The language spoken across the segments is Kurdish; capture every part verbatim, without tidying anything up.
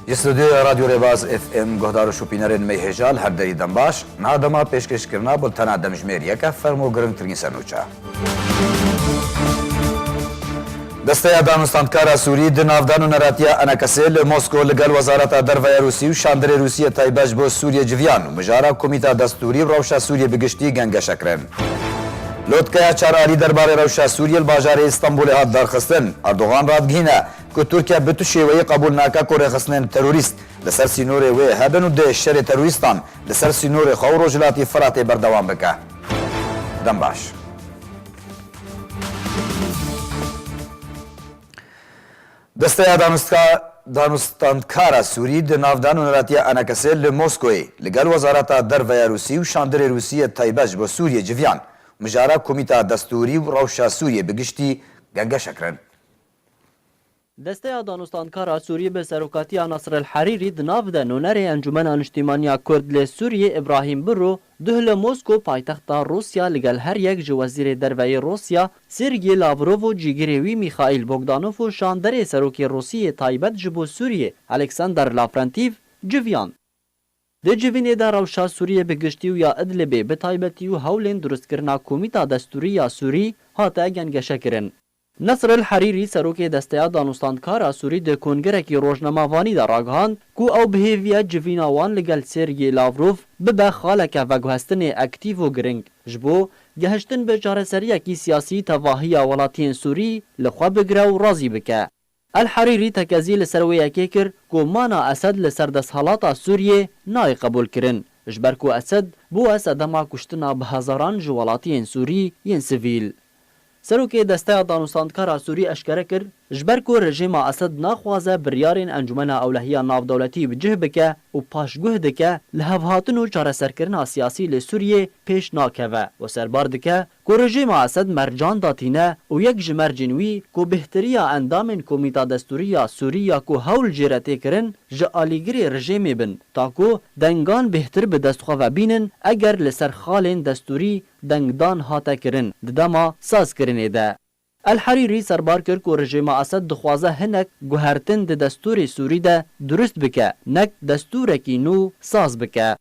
Ji stûdyoya Radyo Rêbaz F M guhdar û şopînerên me hêja li her derî dem baş. Niha dema pêşkêşkirina bultena demjimêr yek e, fermo girîngtirîn sernûçe. Desteya Danûstandkara Sûrî di navda nûneratiya Enekesê li Mosko li gel Wezareta Derve ya Rûsî û şandirê Rûsiyê taybet ji bo Sûriyê civiyan û mijara Komîta Destûrî û Rewşa Sûriyê bi giştî gengeşe kirin. Lotkeya çar alî derbarê rewşa Sûriyê li bajarê Îstanbulê hat darxistin. Erdogan radigihîne ku Tirkiye bi tu şêweyî qebûl nake ku rêxistinên terorîst li ser sînorê wê hebin û dê şerê terorîstan li ser sînorê xwe û Rojhilatî Firatê berdewam bike. Dem baş. Desteya Danustka-, Danûstandkara Sûrî di navda nûneratiya Enekesê li Moskoyê li gel Wezareta Derve ya Rûsî û şandirê Rûsiyê taybet ji bo Sûriyê civiyan, mijara Komîta Destûrî û Rewşa Sûriyê bi giştî gengeşe kirin. Desteya Danûstandkara Sûrî bi serokatiya Nasr el Herîrî di nav de nûnerê Encûmena Niştîmaniya Kurd li Sûriyê Îbrahîm Biro, duh li Mosko paytexta Rûsya li gel her yek ji Wezîrê Derve yê Rûsya Sergey Lavrov û cîgirê wî Mîxaîl Bogdanov û şanderê serokê Rûsiyê taybet ji bo Sûriyê Alexander Lavrentîv civiyan. Di civînê de rewşa Sûriyê bi giştî û ya Idlibê bi taybetî û hewlên durustkirina Komîta Destûrî ya Sûrî hate gengeşekirin. Nasr el Herîrî, serokê Desteya Danûstandkara Sûrî di kongirekî rojnamevanî de ragihand ku ew bi hêvî ye civîna wan li gel Sergey Lavrov bibe xaleke veguhestinê aktîf û giring ji bo gehiştin bi çareseriyekî siyasî tevahiya welatiyên Sûrî li xwe bigire û razî bike. El Herîrî tekezî li ser wê yekê kir ku mana Esed li ser desthilata Sûriyê nayê qebûlkirin, ji ber ku Esed bûye sedema kuştina bi hezaran ji welatiyên Sûrî yên sivîl. Serokê Desteya Danûstandkara Sûrî eşkere kir, ji ber ku rejîma Esed naxwaze biryarên Encûmena Ewlehiya Navdewletî bi cih bike û paşguh dike, li hevhatin û çareserkirina siyasî li Sûriyê pêş nakeve û serbar dike ku rejîma Esed mercan datîne û yek ji mercên wî ku bêhtiriya endamên Komîta Destûrî ya Sûrî ya ku hewl jê re tê kirin, ji alîgirê rejîmê bin, ta ku dengan bêhtir bi dest xwe ve bînin, eger li ser xalên destûrî dengdan hate kirin di dema sazkirinê de. El Herîrî serbar kir ku rejîma Esed dixwaze hinek guhertin di destûrê Sûrî de durust bike, nek destûrekî nû saz bike.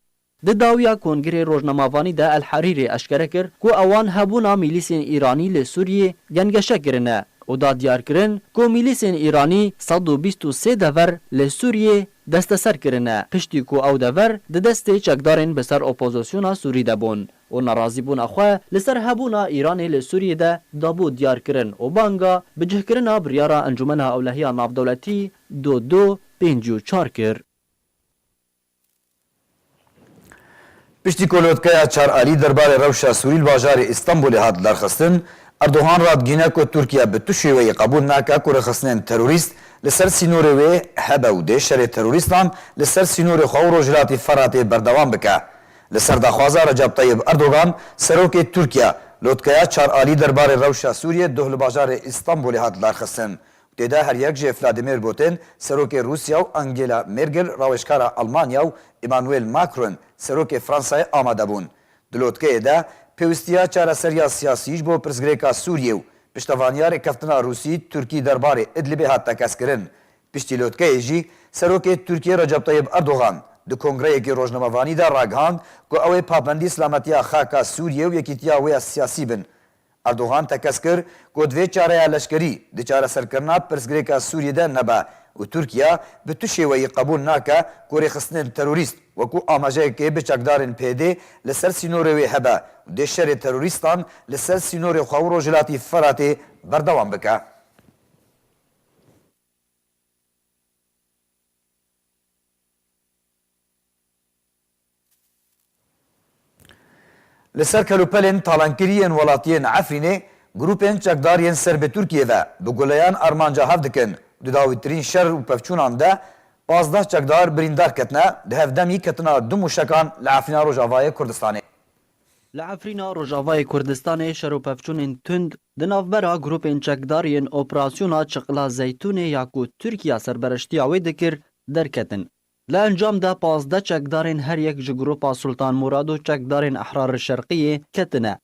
Di dawiya kongrê rojnamevanî de El Herîrî eşkere kir ku ewan hebûna mîlîsên Îranî li Sûriyê gengeşe kirine û da diyar kirin ku mîlîsên Îranî sed û bîst û sê dever li Sûriyê desteser kirine, piştî ku ew dever di destê çekdarên bi ser opozisyona Sûrî de bûn û nerazîbûna xwe li ser hebûna Îranê li Sûriyê de dabû diyar kirin û banga bicihkirina biryara Encûmena Ewlehiya Navdewletî do do pêncî û çar kir. Piştî ku lotkeya çar alî derbarê rewşa Sûrî li bajarê Îstanbulê hat darxistin, Erdogan radigihîne ku Tirkiye bi tu şêweyî qebûl nake ku rêxistinên terorîst li ser sînorê wê hebe û dê şerê terorîstan li ser sînorê xwe û Rojhilatî Feratê berdewam bike. Li ser daxwaza Recep Tayyip Erdogan, serokê Tirkiye, lotkeya çar alî derbarê rewşa Sûriyê duh li bajarê Îstanbulê hat darxistin. Tê de her yek jê Vladimir Putin, serokê Rûsya û Angela Merkel, rawêjkara Almanya û Emmanuel Macron, serokê Fransayê amade bûn. Di lotkeyê de pêwistiya çareseriya siyasî ji bo pirsgirêka Sûriyê û piştevaniya rêkeftina Rûsî-Tirkî derbarê Idlibê hat tekezkirin. Piştî lotkeyê jî serokê Tirkiyê Recep Tayyip Erdogan di kongreyekî rojnamevanî de ragihand ku ew ê pabendî silametiya xaka Sûriyê û yekîtiya wê ya siyasî bin. Erdogan tekez kir ku divê çareya leşkerî di çareserkirina pirsgirêka Sûriyê de nebe û Tirkiye bi tu şêweyî qebûl nake ku rêxistinên terorîst wekû amajeyekê bi çekdarên P Y D li ser sînorê wê hebe û dê şerê terorîstan li ser sînorê xwe û Rojhilatî Feratê berdewam bike. Li ser kelûpelên talankirî yên welatiyên Efrînê, grûpên çekdar yên ser bi Tirkiyê ve bi guleyan armanca hev dikin. Di dawîtirîn şer û pevçûnan de pazdeh çekdar birîndar ketine, di hevdemî ketina du mûşekan li Efrîna Rojavayê Kurdistanê. Li Efrîna Rojavayê Kurdistanê şer û pevçûnên tund di navbera grûpên çekdar yên Operasyona Çiqla Zeytûnê ya ku Tirkiye serbereştiya wê dikir, derketin. Li encam de pazdeh çekdarên her yek ji Grupa Sultan Murad û çekdarên Ehrar Şerqiyê ketine.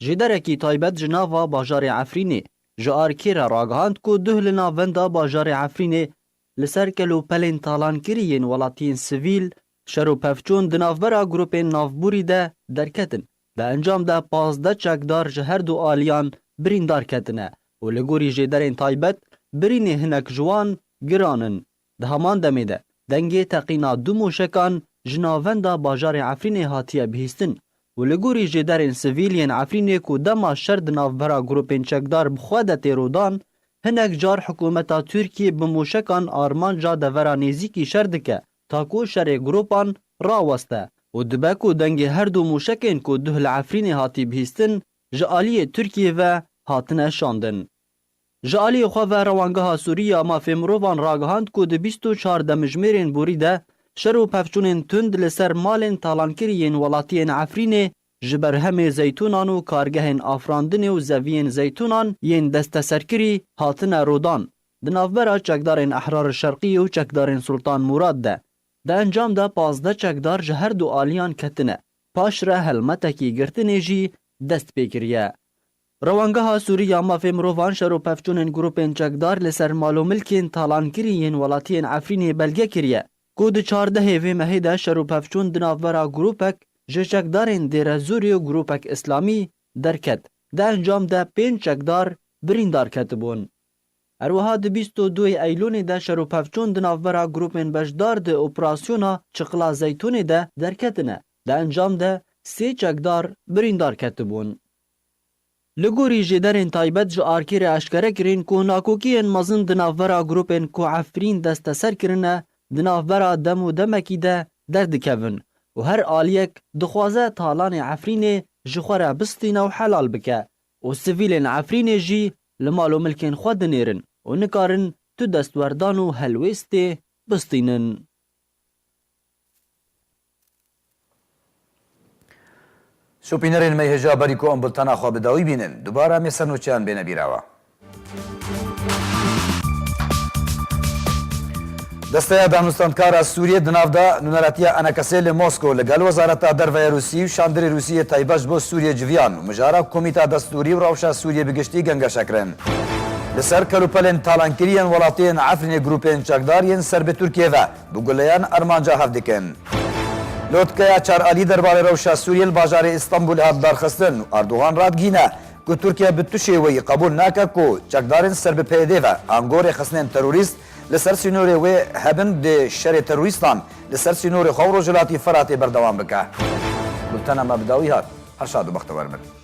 Jêderekî taybet ji nava bajarê Efrînê ji arkê re ragihand ku duh li navenda bajarê Efrînê li ser kelûpelên talankirî yên welatiyên sivîl, şer û pevçûn di navbera grûpên navborî de derketin. Di encam de pazdeh çekdar ji her du aliyan birîndar ketine û li gorî jêderên taybet, birînê hinek ji wan giran in. Di heman demê de dengê teqîna du mûşekan ji navenda bajarê Efrînê hatiye bihîstin û li gorî jêderên sivîl yên Efrînê ku dema şer di navbera grûpên çekdar bi xwe de tê rûdan, hinek car hikûmeta Tirkiyê bi mûşekan armanca devera nêzîkî şer dike, ta ku şerê grûpan raweste û dibe ku dengê her du mûşekên ku duh li Efrînê hatî bihîstin ji aliyê Tirkiyê ve hatine şandin. Ji aliyê xwe ve Rewangeha Sûrî ya Mafê Mirovan ragihand ku di bîst û çar demjimêrên borî de şer û pevçûnên tund li ser malên talankirî yên welatiyên Efrînê ji berhemê zeytûnan û kargehên afirandinê û zeviyên zeytûnan yên desteserkirî hatine rûdan. Di navbera çekdarên Ehrar Şerqiyê û çekdarên Sultan Murad de, di encam de pazdeh çekdar ji her du aliyan ketine. Paşre helmetekî girtinê jî dest pê kiriye. Rewangeha Sûrî ya Mafê Mirovan şer û pevçûnên grûpên çekdar li ser mal û milkên talankirî yên welatiyên Efrînê belge kiriye ku di çardehê vê mehê de şer û pevçûn di navbera grûpek ji çekdarên Dêrezûrê û grûpek îslamî derket. Di encam de pênc çekdar birîndar ketibûn. Her wiha di bîst û duyê Eylûnê de şer û pevçûn di navbera grûpên beşdar di operasyona Çiqla Zeytûnê de derketine. Di encam de sê çekdar birîndar ketibûn. Li gorî jêderên taybet ji Arkê re eşkere kirin ku nakokiyên mezin di navbera grûpên ku Efrîn desteser kirine di navbera dem û demekî de derdikevin û her aliyek dixwaze talanê Efrînê ji xwe re bistîne û helal bike û sivîlên Efrînê jî li mal û milkên xwe dinêrin û nikarin tu destwerdan û helwêstê bistînin. Şopînerên me yê hêja berî ku em bultena xwe bi dawî bînin, dubare em ê sernûçeyan bêne bîra we. Desteya Danûstandkara Sûriyê di nav de nûneratiya Enekesê li Moskow li gel Wezareta Derve ya Rûsî û şandirê Rûsî yê taybet ji bo Sûriyê civiyan û mijara Komîta Destûrî û Rewşa Sûriyê bi giştî gengeşe kirin. Li ser kelûpelên talankirî yên welatiyên Efrînê grûpên çekdar yên ser bi Tirkiyê ve bi guleyan armanca hev dikin. Lotkeya çar alî derbarê rewşa Sûriyê li bajarê Îstanbulê hat darxistin û Erdogan radigihîne ku Tirkiye bi tu şêweyî qebûl nake ku çekdarên ser bi P Y D ve ango rêxistinên terorîst li ser sînorê wê hebin, dê şerê terorîstan li ser sînorê xwe û Rojhilatî Firatê berdewam bike. Bultena me bi dawî hat. Her şad û bextewar bin.